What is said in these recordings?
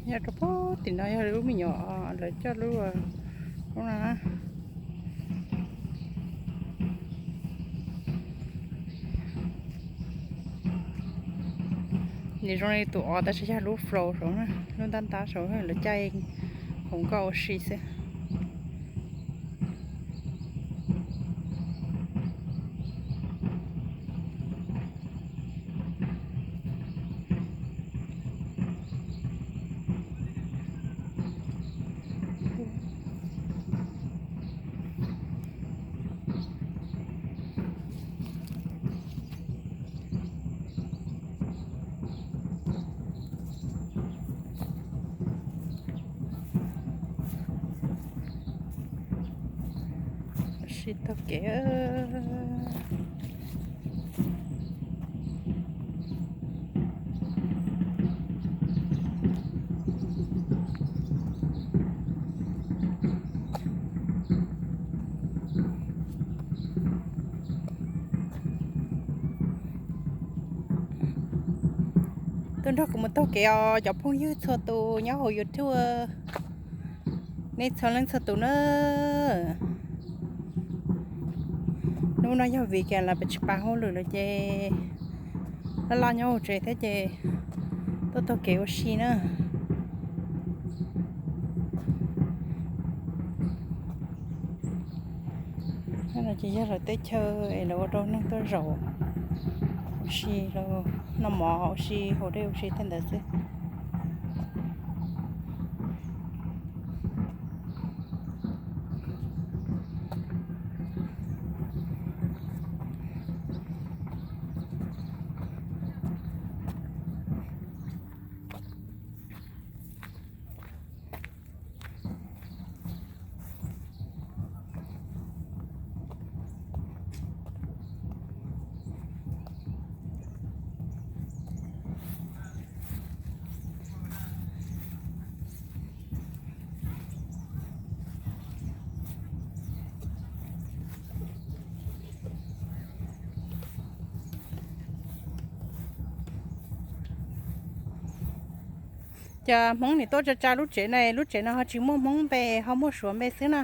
Nyob rau pem tim no yog lub me nyuam lawv coj lub, lub no. Nws zoo li tus os tab sis yog lub flow saud, lub ntab ntab saud lawv caij hauv nkoj ua si xwb. Sib taug kev. Tuaj nrog kuv mus taug kev os cov phooj ywg txhua tus nyob hauv YouTube, nej txhua leej txhua tus na. Hnub no yog weekend lawm peb tsis pav hauj lwm lawm ces laj laj nyob hauv tsev thiab ces tuaj taug kev ua si na. No ces yog lawv tej chaw es lawv ua rau neeg tuaj zaum ua si, noj mov ua si, haus dej ua si tej ntawd xwb. Cas Hmoob nim tuaj tsa tsa lub tsev na, lub tsev no ho tsis muaj Hmoob npe, ho muaj Suav npe xwb na.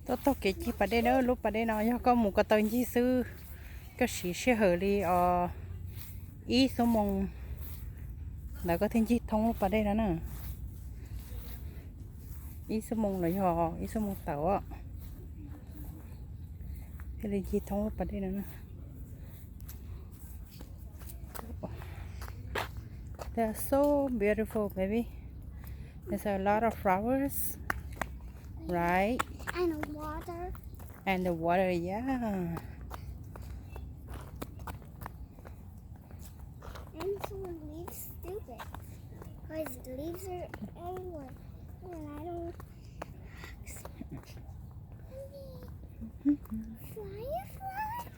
Tuaj taug kev ncig pas dej na, lub pas dej no yog koj mus ko taw ncig xwb, koj siv sij hawm li os ib xuab moos ntawd koj thiaj ncig thoob lub pas dej no na. Ib xuab moos los yog ib xuab moos tawm thiaj li ncig thoob lub pas dej no na. They are so beautiful, baby. There's a lot of flowers, right? And water. And the water, yeah. And some leaves, stupid. Because leaves are everywhere. And I don't. Firefly?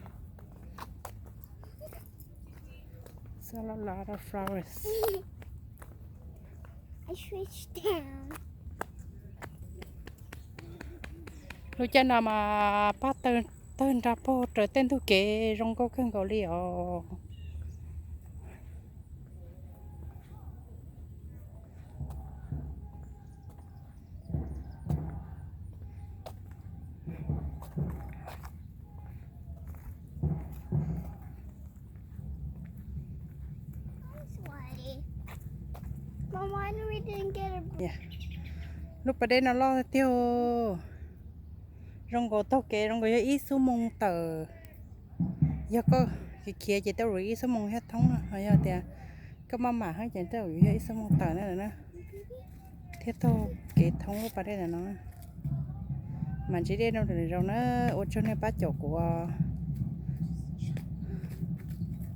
Saw a lot of flowers. I switched down. Lub caij no mas paj tawg nra paug raws tej ntug kev zoo nkauj kawg nkaus li os. Lub pas dej no loj tiag. Zoo nkaus taug kev zoo nkaus yog ib xuab moos tawm. Yog koj khiav khiav ces tau ib xuab moos thiaj thoob no, ho yog tias koj maj mam heev ces tau yog ib xuab moos tawm na, thiaj taug kev thoob lub pas dej ntawm no. Mas ntsib dej no lawm zaum na, ua tsaug nej pab caum kuv os.